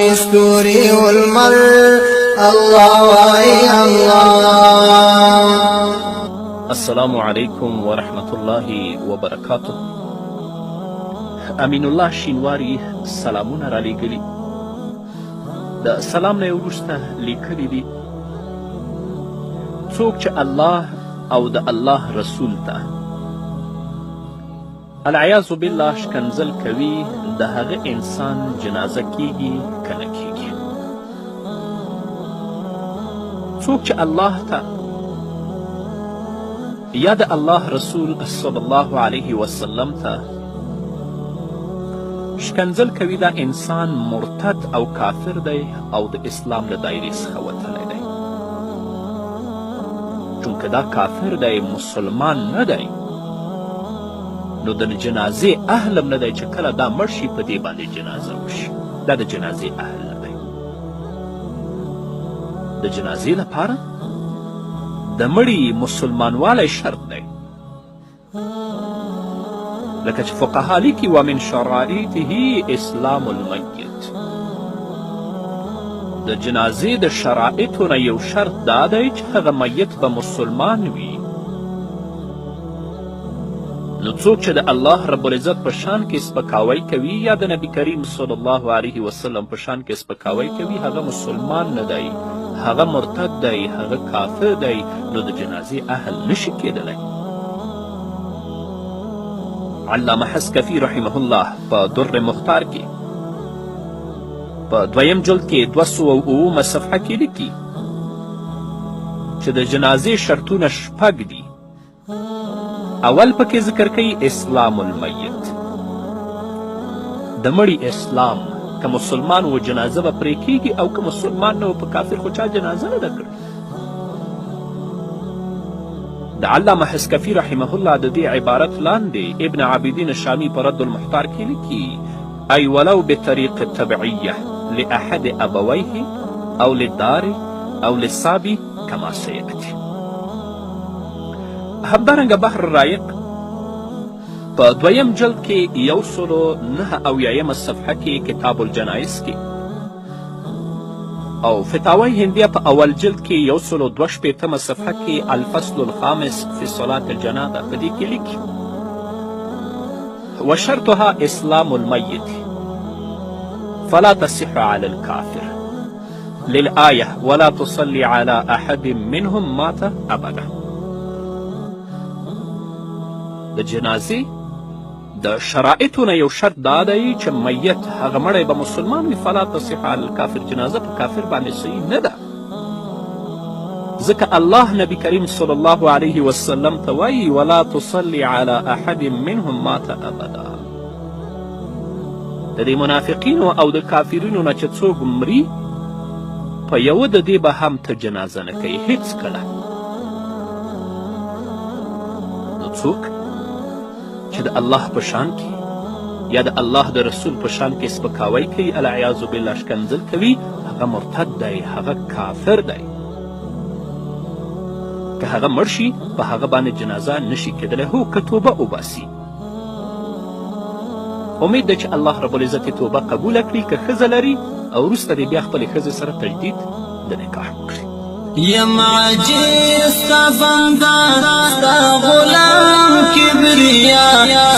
وای ستوري والمر، الله وای الله. السلام علیکم ورحمت الله وبرکاته. امین الله شینواری سلامونه رالیږلي. د سلام نه یې وروسته لیکلي دي: څوک چې الله او د الله رسول ته العیاذ بالله ښکنځل کوي، د هغه انسان جنازه کیږي که نه کیږي؟ څوک چې الله ته یا د الله رسول صلی الله علیه وسلم ته ښکنځل کوي، دا انسان مرتد او کافر دی او د اسلام له دایرې څخه وتلی دی. چونکه دا کافر دی، مسلمان نه دی، نو د جنازې اهل هم نه دی چې کله دا مړ شي په دې باندې جنازه وشي. دا د جنازې اهل نه دی. د جنازې لپاره د مړي مسلمانوالی شرط دی، لکه چې فقها لیکي: ومن شرائطه اسلام المیت. د جنازې د شرایطو نه یو شرط دا دی چې هغه میت به مسلمان وي. نو څوک چې د الله رب العزت په شان کې سپکاوی کوي یا د نبی کریم صلی الله علیه وسلم په شان کې سپکاوی کوي، هغه مسلمان نه دی، هغه مرتد دی، هغه کافر دی، نو د جنازې اهل نشي کېدلی. علامه حسکفي رحمه الله په در مختار کې په دویم جلد کې 207مه صفحه کې لیکي چې د جنازې شرطونه شپږ دي. اول پکې ذکر کوي اسلام المیت، د مړي اسلام. که مسلمان و جنازه به پرې کیږي، او که مسلمان نه و په کافر خو چا جنازه نه ده کړې. د علامه حسکفي رحمه الله د دې عبارت لاندې ابن عابدین شامی په رد المحتار کې لیکي: ای ولو بطریق التبعیه لأحد ابویه او للدار او للصابي کما سیأتي. همدارنګه بحر الرایق په دویم جلد کې 179مه صفحه کې کتاب الجنایز کې، او فتاوی هندیه په اول جلد کې 162مه صفحه کې الفصل الخامس فی صلاة الجنازه په دې کې لیکي: وشرطها اسلام المیت فلا تصح على الكافر للآية ولا تصلي على أحد منهم مات أبدا. د جنازې د شرایطو نه یو شرط دا دی چې میت هغه مړی به مسلمان وي. فلا تصح علی الکافر، جنازه په کافر باندې صحیح نه ده، ځکه الله نبی کریم صلی الله علیه وسلم ته وایي: ولا تصلي علی احد منهم مات ابدا. د دې منافقینو او د کافرینو نه چې څوک مري، په یوه د دې به هم ته جنازه نه کوي هیڅکله. نو څوک چې د الله په شان کې یا د الله د رسول په شان کې سپکاوی کوي، العیاذ بالله ښکنځل کوي، هغه مرتد دی، هغه کافر دی. که هغه مړ شي په هغه باندې جنازه نشي کېدلی، هو که توبه وباسي. امید دی چې الله رب العزت یې توبه قبوله کړي. که ښځه لري او وروسته دې بیا خپلې ښځې سره تجدید د نکاح وکړي. یم عاجز ستا بنده، ستا غلام کبریا،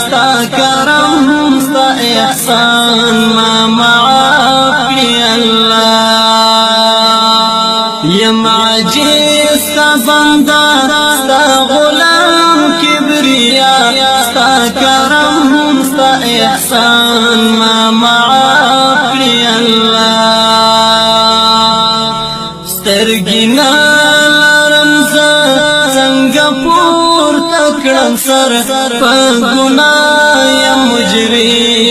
ستا کرم ستا احسان ما معاف کړي الله. یم عاجز ستا بنده، ستا غلام کبریا، ستا کرم ستا احسان ما معاف کړي الله. سترګې نه لرم زه، څنګه پورته کړم سر، په ګناه یم مجرم.